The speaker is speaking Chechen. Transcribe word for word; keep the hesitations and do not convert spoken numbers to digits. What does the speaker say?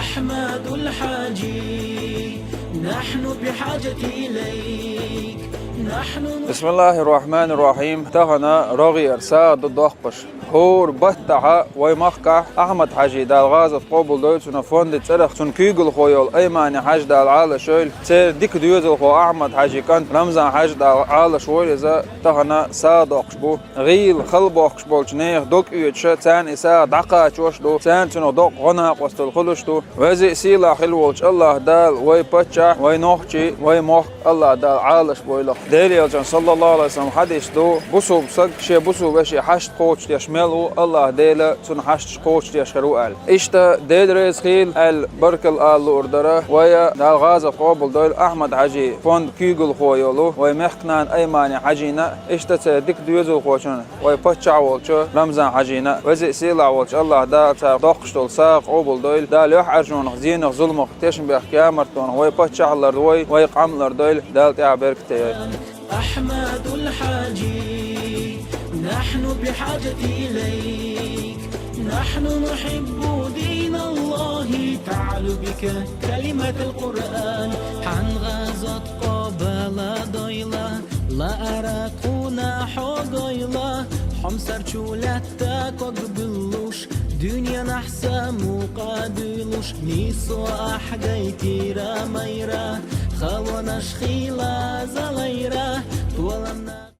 أحمد الحاجي، نحن بحاجة إليك. نحن بسم الله الرحمن الرحيم. Тахана рогӀера сагӀа ду доккхуш. ХӀора баттахьа вай махкахь Ахьмад-Хьажи, Дала гӀазот къобалдойла цуьнан, фонда цӀарах цуьнан куьйгалхо йолу Аймани-Хьажа, Дала Ӏалашйойла. Церан дика доьзалхо Ахьмад-Хьажин кӀант Рамзан-Хьажа, Дала Ӏалашвойла иза, тахана сагӀа доккхуш бу. ГӀийла хала бохкуш болчу нехан дог оьцуш, царна и сагӀа дӀакхачош а ду, царна цунах доккха гӀо-накъосталла хуьлуш ду. Веза а, сийлахь хилла волчу АллахӀ-Дала вай паччахь, вай нохчий, вай мохк АллахӀ-Дала Ӏалашбойла. Делан Элчан, саллаллаху Ӏалайхи ва саллам, хьадис ду: бусулба стаг шен бусулба вешин хьашт кхочушдеш мел ву, АллахӀ-Дела цуьнан хьашташ кхочушдеш хир ву аьлла. Иштта Дела реза хуьлда аьлла, баркалла ала луур дара вай, Дала гӀазот къобалдойла Ахьмад-Хьажин фондан куьйгалхо йолу вай мехкан нана Аймани-Хьажина, иштта церан дика доьзалхочун, вай паччахь волчу Рамзан-Хьажина. Веза а, сийлахь волчу АллахӀ-Дала цара доккхуш долу сагӀа къобалдойла. Дала юьхьӀаьржонах, зенах, зуламах, тешнабехк, ямартонах вай паччахь а лардойла, вай къам а лардойла, Дала тӀехь беркате йойла. أحمد الحاجي، نحن بحاجة إليك. نحن نحب دين الله، تعلو بك كلمة القرآن. Хьан гӀазот къобалдойла, лаара тхуна хьо гойла, хьомсарчу лаьтта ког буьллуш, дуьненахь самукъа дуьйлуш, нийсо ахь гайтира майра, халонаш хила залайра, толамна